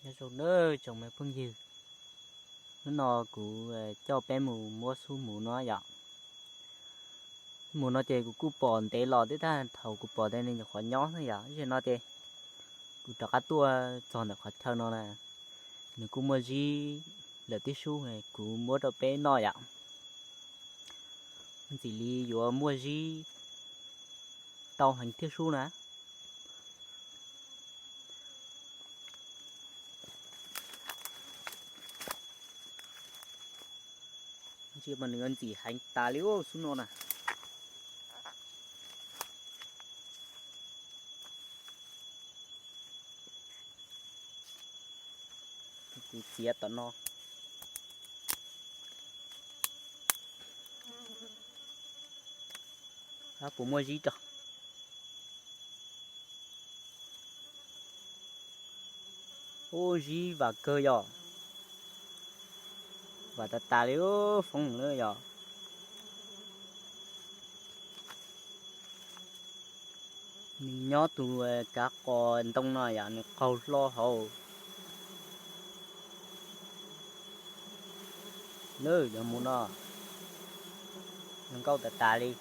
Nyob zoo nawb tsoom me phooj ywg, hnub no kuv coj peb mus muab xub mus no yom. Mus no ces kuv kuj pom ntev los twb tag thaum kuv pom tej neeg nyuam qhuav nyob xwb yom. Tam sim no ces kuv rov qab tuaj txog ntawm qhov chaw no na, nws kuj muaj zib lawm tib sub, kuv muab rau peb noj yom. Ntxim li yuav muaj zib tau heev thiab sub na. Ntsia mas nws ntxim heev tas li xub no na. Kuv txiav tom no, puas muaj zib rau. Ub, zib vam kawg yom. Vam tas tas li, foob na yom. Nws nyob tus kav qos ntoo no yom, nws qaug hlo hauv. Lawm, yog mus no, zoo nkauj tas tas li.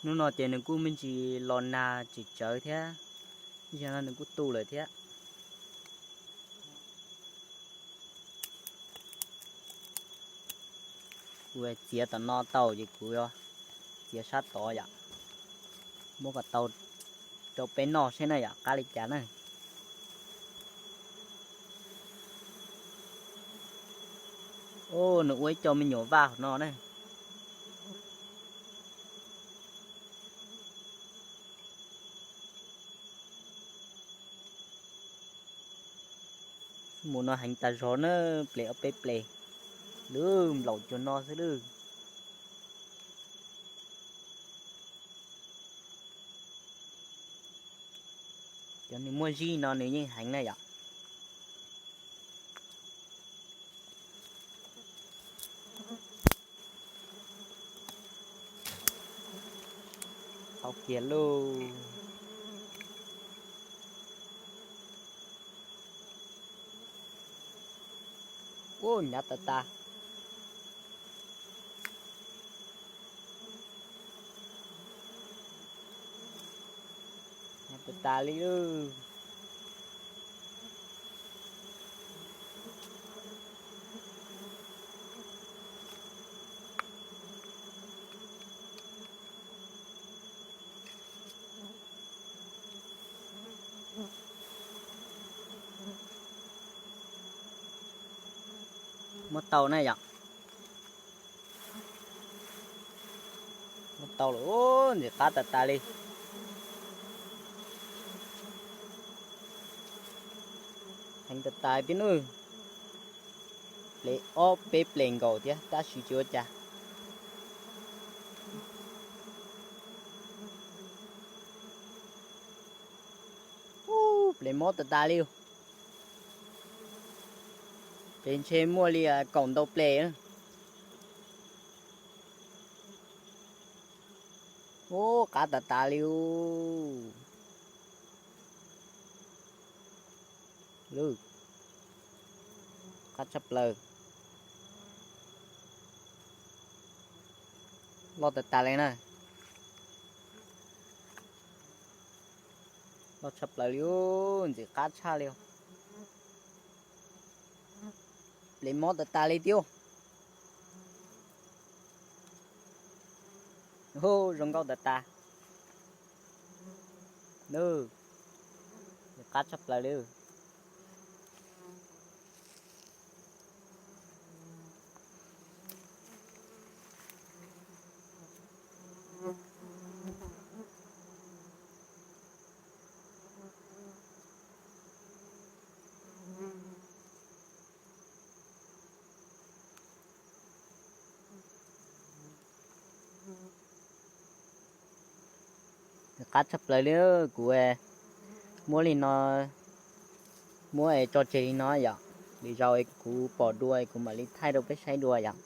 Hnub no ces nws kuj me ntsis los nag tsis tsawv thiab, yog no nws kuj tu lawm thiab. Kuv txiav tom no tau ces kuv yuav txiav sab tod yom, muab kom tau rau peb noj seb na yom, qab li cas na. Ub, nws ua ib co me nyuam vaj hauv no na. Mus no heev tas zog na, ples ob peb ples, lwb nplaum cuag no xwb lwb. Cov nws muaj zib no nws yeej heev na yom. Tau kiag lauj. Ub, hnyav tas tas. Hnyav tas tas li lauj. Muab tau na yom. Muab tau lawm, ntxim qab tas tas li. Heev tas tas tib nub. Ples ob peb ples nkaus thiab tab sis tsis ua cas. Ub, ples mob tas tas li. Pes ntshe muaj li kaum ntau ples. Ub, qab tas tas li. Lwb, qab tshaj plaws. Loj tas tas li na. Loj tshaj plaws li, ntxim qab tshaj li. Ples mob tas tas li thiab. Zoo nkauj tas tas. Qab tshaj plaws li. Qab tshaj plaws li. Kuv muab li no, muab tso tseg li no yom, lwm zaus kuv pom dua kuv mam li thaij rau peb saib dua yom.